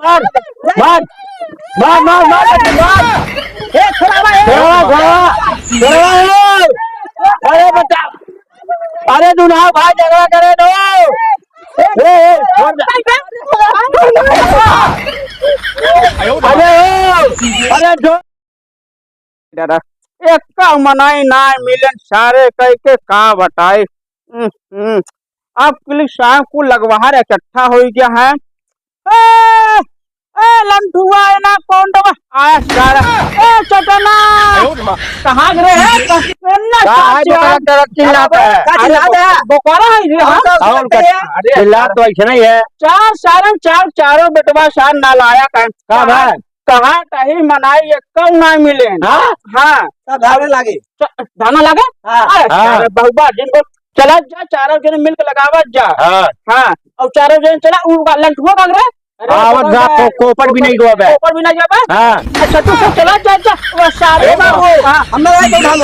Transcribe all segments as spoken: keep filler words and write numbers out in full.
मार, मार, मार, मार, मार, मार। ए, छोड़ावा, ए। छोड़ावा, छोड़ावा, छोड़ावा, ए। अरे बच्चा, अरे दुल्हा भाई झगड़ा करे दो। ए, ए, छोड़ दे। अरे, अरे, छोड़। दादा, एक का मनाई ना मिलन सारे कह के का बताई। हम्म, हम्म। अब पुलिस शाम को लगवाहर इकट्ठा हो गया है। ए, ए, लंठुआ, ए ना कौन दवा? आया सारा। ए, चटना। कहाँ गिरे है? कहाँ, का है, सारा बोकरा तरफ चिल्लाता है? का चिल्लाता है? बोकरा है ये, हाँ? और का? अरे, चिल्ला तो ऐसे नहीं है। चार सारन, चार, चारों बेटवा सार ना लाया का। का भाई? कहाँ कहीं मनाई, एक्कउ ना मिले। हाँ? हाँ। सब धाने लागे। च-, धाना लागे? हाँ। अरे, हाँ। सारे बहुबा, जिनको चला जा, चारों जने मिलके लगावत जा। हाँ। हाँ, और चारों जने चला, उ लंठुआ का रे? अरे, आवत बा, बा, को-, कोपर भी नहीं गवा बे। कोपर भी नहीं गवा बे? हाँ। अच्छा, तू सब चला जा, जा, वो सारे ए, बाबू, हाँ। हम लोग आए तो धान।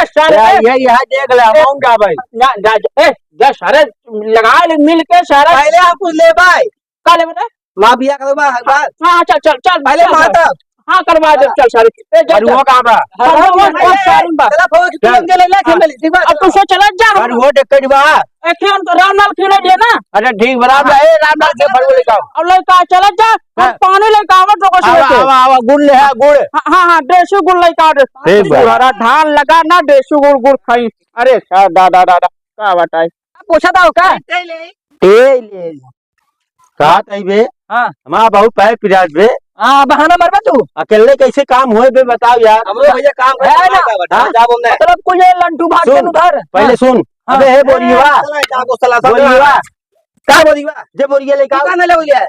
ए, सारे, या, ए। ये यहाँ देख ले, हम ए, आऊंगा भाई। जा, जा, जा, ए, जा, सारे लगा ले, मिल के सारे। पहले आप कुछ ले भाई। का लेबे रे? माँ बिया करवा, हर बार। हाँ, हाँ, चल, चल, चल, पहले चल, मार चल। तब। हाँ, करवा दे, चल, सारे। ए, जा, फरुआ जा। कहाँ बा? फरुआ, फरुआ, फरुआ, सारे बा। चला, फरुआ की चल। तुरंत ले, ले, हाँ। खेल ले, ठीक बा? अब तू सो चला जा। फरुआ देख के बा। ए, खेल तो रामलाल खेले दिए ना। अच्छा, ठीक बा, रामलाल, हाँ। ए, रामलाल के फरुआ लेके आओ। अब लड़का चला जा, हम हाँ। पानी लेके आवत लोगों से आवा, लेके। आवा, आवा, गुड़ ले, हाँ, गुड़। हाँ, हाँ, हाँ, देसी गुड़ लेके आओ रे। ठीक बा। तुम्हारा धान लगा ना, देसी गुड़, गुड़ खाई। अरे, सा-, दा, दा, दा, दा, का बताई? पोछा दाव का? ए, ले। का तई बे? हाँ। हमारा बहुत पैर पिरात बे। हाँ, बहाना मरबा तू। अकेले कैसे काम होए बे, बताओ यार। हमरो भैया काम है करता ना। है, का बता, हाँ? क्या बोलना है? मतलब कुछ ये लंठू भाग सुन, के उधर। पहले हाँ। सुन। हाँ। अबे हे बोरिया। चला, जा, वो साला, बोरिया। का बोरिया? जे बोरिया लेके आओ। दुकान ले बोरिया।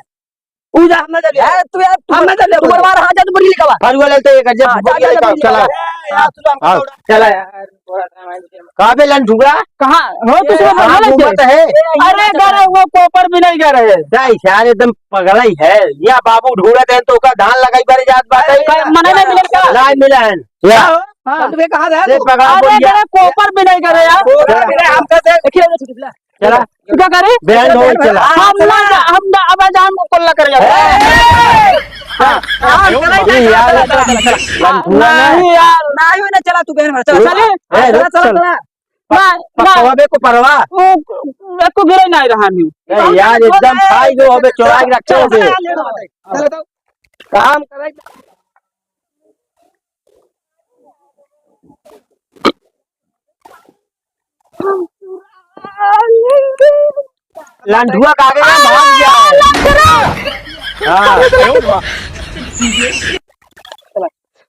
ऊ जा, हम ना जाबे। ए, तू यार, तू हम ना जाबे, तू बोल। बरवार, हाँ, जा, तू बोल, लिखावा। फरुआ लेते एक, जे हाँ, बोल, जा, जा, लिखावा, बोल, चला। लिखावा। ए, यार, तू तो हमको हाँ, उठा चला। यार, बोल, बोल, बोल। का बे लंठुआ? कहाँ? हो, तू ए, सब हाँ, बोल, बोल, बोल। है। अरे, घर है, वो कोपर भी नहीं घर है। जा, यार, एकदम पगला ही है। या बाबू ढूंढत है, तो ओका धान लगाई बारे जात बात है। का, मने नहीं मिले क्या? नहीं मिला है। या। हाँ। तब तुम्हें कहाँ रहा से तू? पगला अरे, बोल, या। घर है, कोपर भी नहीं घर है, यार। कोपर भी नहीं, हम तो देख। देखिए, चला। क्या करे? बैंड हो चला। हम ना, हम ना, अब आज हम को ना करे। ए! हाँ, हाँ, चला, चला, ये यार, चला, चला, चला, चला। लंठुआ ना। नहीं यार। नहीं, ना चला तू बहन, चला, चला। चले? ए, चला, रुक, चला, चल। चला। ना, ना। पकवा बे को परवा। वो, वो, एको गिरे नहीं रहा नहीं। ए, यार, एकदम खाई जो होबे, चोरा के रखे होबे। चला, चला, चला। काम करे। लंठुआ का आगे ना भाग गया है। हाँ।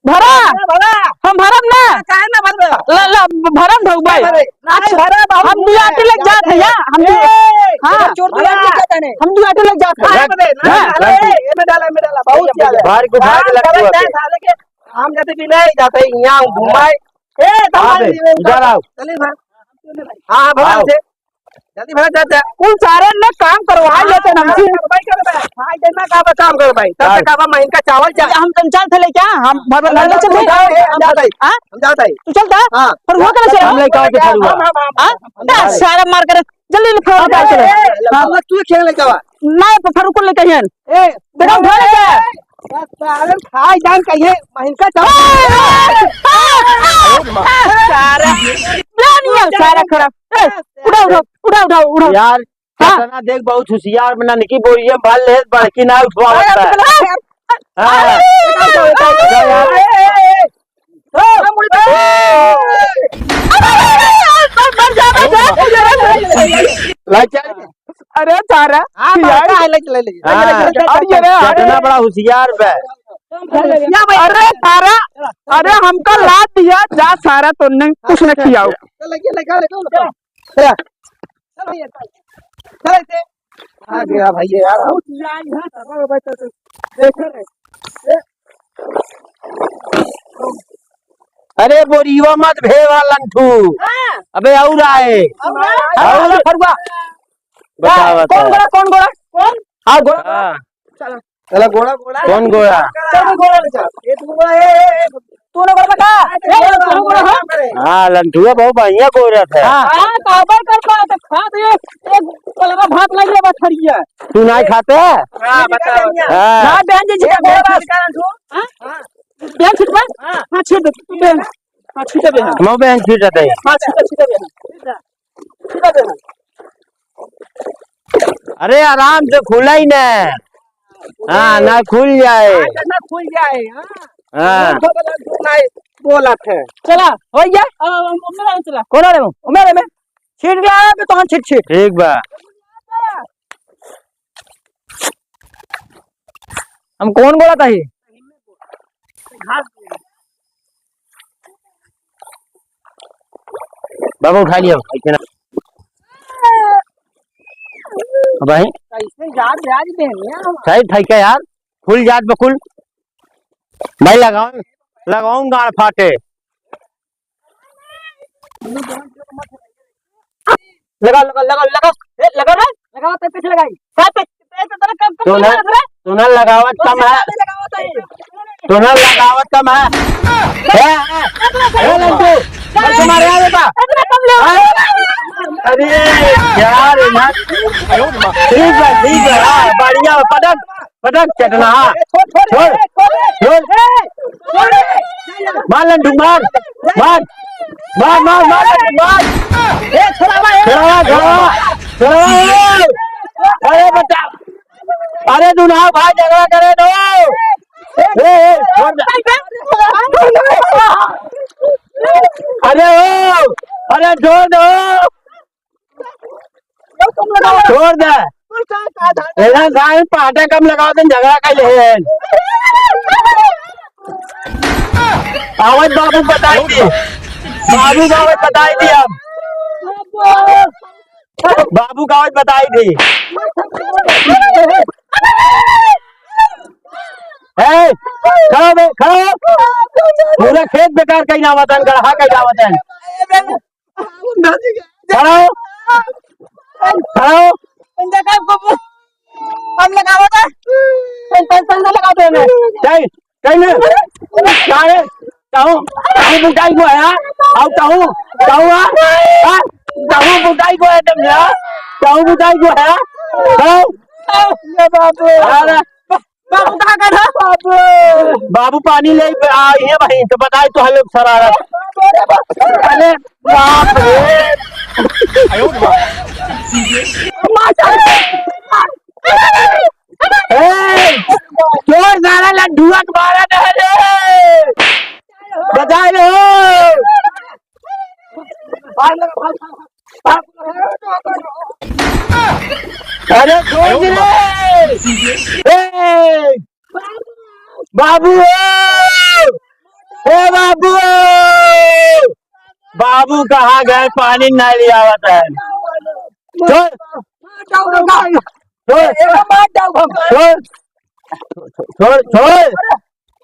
भरा, भरा। हम भरब ना। काहे ना भरबे? ला, ला, भरम ढोक भाई। अरे, नहीं भरब, हम हम दुआटी लग जात है, या? हम दु-, ए, हाँ। चोर दुआटी लग जात है। हम दुआटी लग जात है। अरे, अरे, ना, हाँ। अरे, ए, ए में डाला, ए में डाला, बहुत ज्यादा। भारी को भारी काम लग करत गया। है, साले के हम जाते भी नहीं जाते, यहाँ घुमाए। ए, तो हाँ हमारे बे, लिए इधर आओ। चलिए भाई। हाँ, हाँ, भगवान आओ। से। जल्दी भाग जा, जा। उन सारे ने काम करवा हाँ, लेते ना हाँ, हमसे। करवाई, करवाई। भाई, जन्ना का बा काम करवाई। तब हाँ। तक अब हम इनका चावल चाहे। हम तुम चल थे ले क्या? हम भर भर हम लड़ने चल चलते थे। हैं, हम जाते हैं। हाँ? हम जाते हैं। तू चलता? हाँ। पर वो कैसे हम चला? लेके आओ, हम, हम, हम, हाँ? हम, हम, सारा मार कर जल्दी निकाल, निकाल चलो। ए, ए, हाँ। हम तू खेल लेके आवा। नहीं, तो फरूक को लेके ही हैं। ए, देखो, उठा लेके आया। बस, सारे खाए जान कहिए, महिन का चावल। ए, ए, ए, सारा। ले नहीं है, सारा खड़ा। ए, उठाओ, उठाओ, उठाओ, उठाओ, उठाओ। यार, हाँ। चटना देख, बहुत होशियार बना, निकी बोरिया में भर ले, बड़की ना उठवावत है। अरे, हाँ। अरे, उठाओ, उठाओ, उठाओ, उठाओ। ए, ए, ए, ए। लाइट चालू। अरे सारा, हाँ, यार। बड़का है, ले, ले, ले। हाँ। अरे, अरे, अरे। कितना बड़ा होशियार बे। अरे सारा, अरे हमका लात दिया, जा सारा, तोने कुछ न खियाओ। चल, ले, ले, ले, ले, ले। चल, चल भैया, चल। चल इसे। आ गया भैया यार, आओ। देख रे। अरे बोरिया मत भेवा लंठू। हाँ। अबे और आए। और आए। और फरुआ। बता, बता। कौन गोड़ा, कौन गोड़ा? कौन? हाँ, गोड़ा। हाँ। चला। चला, गोड़ा, गोड़ा। कौन गोड़ा? चल, गोड़ा ले चल। ये तो गोड़ा, ए, ए, ए। तू ना करबा का? ए, तू ना करबा? हाँ, लंठुआ बहुत बढ़िया गोरत है। हाँ। हाँ, तो अबै करबा, तो खा दे, एक पलवा भात लाइ लेबा थरिया। तू नाहीं खाते? हाँ, बताओ। हाँ। ना, बहन जी, जी, ना, बहन बहन जी। हाँ? बहन छीट बा? हाँ। हाँ, छीट दे, तू बहन। हाँ, छीट दे, बहन। मैं बहन छीट दे। हाँ, छीट दे, छीट दे, बहन। अरे आराम से खुला ही ना। हाँ, ना खुल जाए। हाँ, ना खुल जाए, हाँ। हाँ। बोला थे। चला, हो गया? अब, अब, अब, अब, चला। कौन आ रहे हो? उमेर है मैं। छीट के आया तो हम छीट छीट। ठीक बा। हम कौन बोला था ये? बाबा उठा लिया, ऐसे ना। भाई। कैसे यार, यार, बहनिया। सही, ठीक है यार, फुल जात बकुल। भाई लगाओ, लगाओ गाड़ फाटे। लगा, लगा, लगा, लगा। ए, लगा रे। लगाओ, ते पीछे लगाई। का ते, ते, ते, तेरा कब, कब तूने, लगा रे? तूने लगावत कम है। कौन से लगावत है? तूने लगावत कम है। ए, ए, ए, लड्डू, लड्डू मारे आ बेटा। इतना कम ले। हाँ? अरे, यार, ना। ठीक है, ठीक है, हाँ, बढ़िया, पटक। पटक चटना। छोड़, छोड़, छोड़। मार लड्डू, मार। मार। मार, मार, मार लड्डू, मार। ए, छोड़ावा, ए। छोड़ावा, छोड़ावा। छोड़ावा, ए। अरे बच्चा। अरे दुल्हा भाई झगड़ा करे दो। ए, ए, छोड़ दे। अरे ओ, अरे छोड़ दो। छोड़ दे। एकदम सारे पाटा कम लगाओ, तुम झगड़ा कर ले हैं। आवत बाबू बताई दी, बाबू का आवत बताई दी हम, बाबू का आवत बताई दी। ए, खड़ा हो बे, खड़ा हो। पूरा खेत बेकार कहीं ना आवत है, गड़हा कहीं ना आवत है। खड़ा हो। खड़ा हो। हम लगावत है। चल, चल, चल, लगावत है। चल, चल ना। सारे, कहूँ, कहूँ बुझाई को है, हाँ? आओ, कहूँ, कहूँ, हाँ? हाँ? कहूँ बुझाई को है तुम, हाँ? कहूँ बुझाई को है, हाँ? खड़ा हो। ये बाप रे। अरे, बाबू कहाँ गए हैं? बाबू। बाबू पानी ले आ, ये भाई तो बताए तो हले शरारत। अरे बाप रे। ए, तोर सारा लड्डुआ के मारा नहीं रे। बचाए लो। अरे छोड़ दे रे। ए, बाबू हो! ए बाबू हो! बाबू कहाँ गए? पानी नहीं ले आवत है। छोड़। छोड़। छोड़। छोड़। छोड़।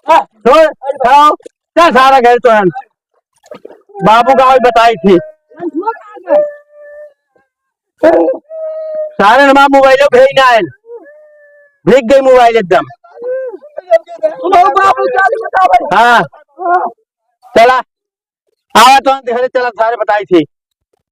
छोड़। छोड़। चल सारा घर तो है। बाबू का आज बताई थी। सारे नमा मोबाइलो भेज ना आयल, भीग गई मोबाइल एकदम। हाँ, चला, आवा तो घरे चला, सारे बताई थी।